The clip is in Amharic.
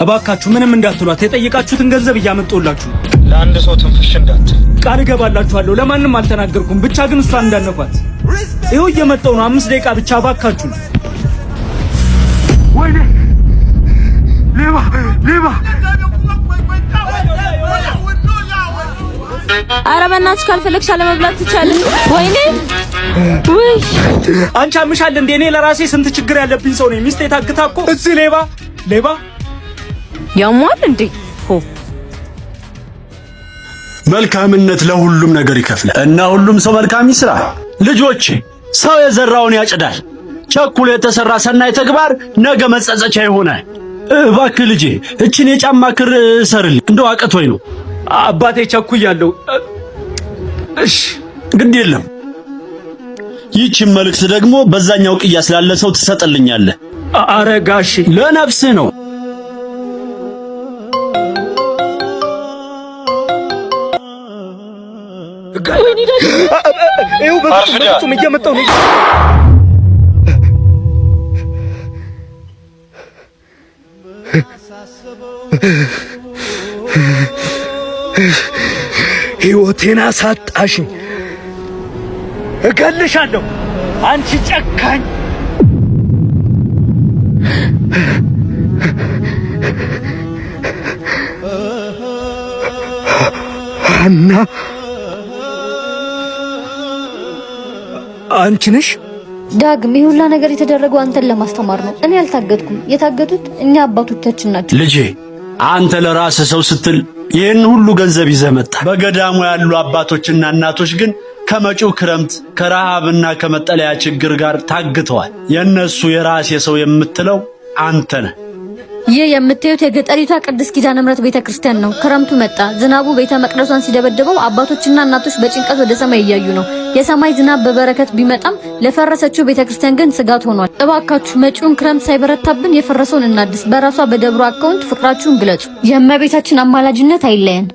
እባካችሁ ምንም እንዳትሏት፣ የጠየቃችሁትን ገንዘብ እያመጣሁላችሁ ነው። ለአንድ ሰው ትንፍሽ እንዳትል። ቃል እገባላችኋለሁ፣ ለማንም አልተናገርኩም። ብቻ ግን እሷን እንዳነኳት። ይኸው እየመጣሁ ነው። 5 ደቂቃ ብቻ እባካችሁ። ወይኔ ሌባ ሌባ! ኧረ በእናትሽ ካልፈለግሽ አለመብላት ትቻለሽ። ወይኔ ውይ! አንቺ አምሻል እንዴ? እኔ ለራሴ ስንት ችግር ያለብኝ ሰው ነኝ። ሚስቴ ታግታ እኮ እዚህ ሌባ ሌባ። ያሟል እንዴ? ሆ። መልካምነት ለሁሉም ነገር ይከፍላል እና ሁሉም ሰው መልካም ይስራ። ልጆቼ፣ ሰው የዘራውን ያጭዳል። ቸኩሎ የተሰራ ሰናይ ተግባር ነገ መጸጸቻ ይሆናል። እባክህ ልጄ፣ እችን የጫማ ክር እሰርልኝ፣ እንደው አቅቶኝ ነው። አባቴ ቸኩያለሁ። እሺ። ግድ የለም። ይህችን መልእክት ደግሞ በዛኛው ቅያስ ላለ ሰው ትሰጥልኛለህ። አረ ጋሼ። ለነፍስህ ነው። ይኸው በፍጹም እየመጣሁ ነው። ሕይወቴን አሳጣሽኝ። እገልሻለሁ አንቺ ጨካኝ። ሀና፣ አንቺ ነሽ? ዳግም፣ ይህ ሁላ ነገር የተደረገው አንተን ለማስተማር ነው። እኔ አልታገትኩም። የታገቱት እኛ አባቶቻችን ናቸው። ልጄ፣ አንተ ለራስህ ሰው ስትል ይህን ሁሉ ገንዘብ ይዘህ መጣህ። በገዳሙ ያሉ አባቶችና እናቶች ግን ከመጪው ክረምት ከረሃብና ከመጠለያ ችግር ጋር ታግተዋል። የእነሱ የራሴ ሰው የምትለው አንተ ነህ። ይህ የምታዩት የገጠሪቷ ቅድስት ኪዳነ ምሕረት ቤተክርስቲያን ነው። ክረምቱ መጣ። ዝናቡ ቤተ መቅደሷን ሲደበድበው አባቶችና እናቶች በጭንቀት ወደ ሰማይ እያዩ ነው። የሰማይ ዝናብ በበረከት ቢመጣም ለፈረሰችው ቤተክርስቲያን ግን ስጋት ሆኗል። እባካችሁ መጪውን ክረምት ሳይበረታብን የፈረሰውን እናድስ። በራሷ በደብሩ አካውንት ፍቅራችሁን ግለጹ። የእመቤታችን አማላጅነት አይለየን።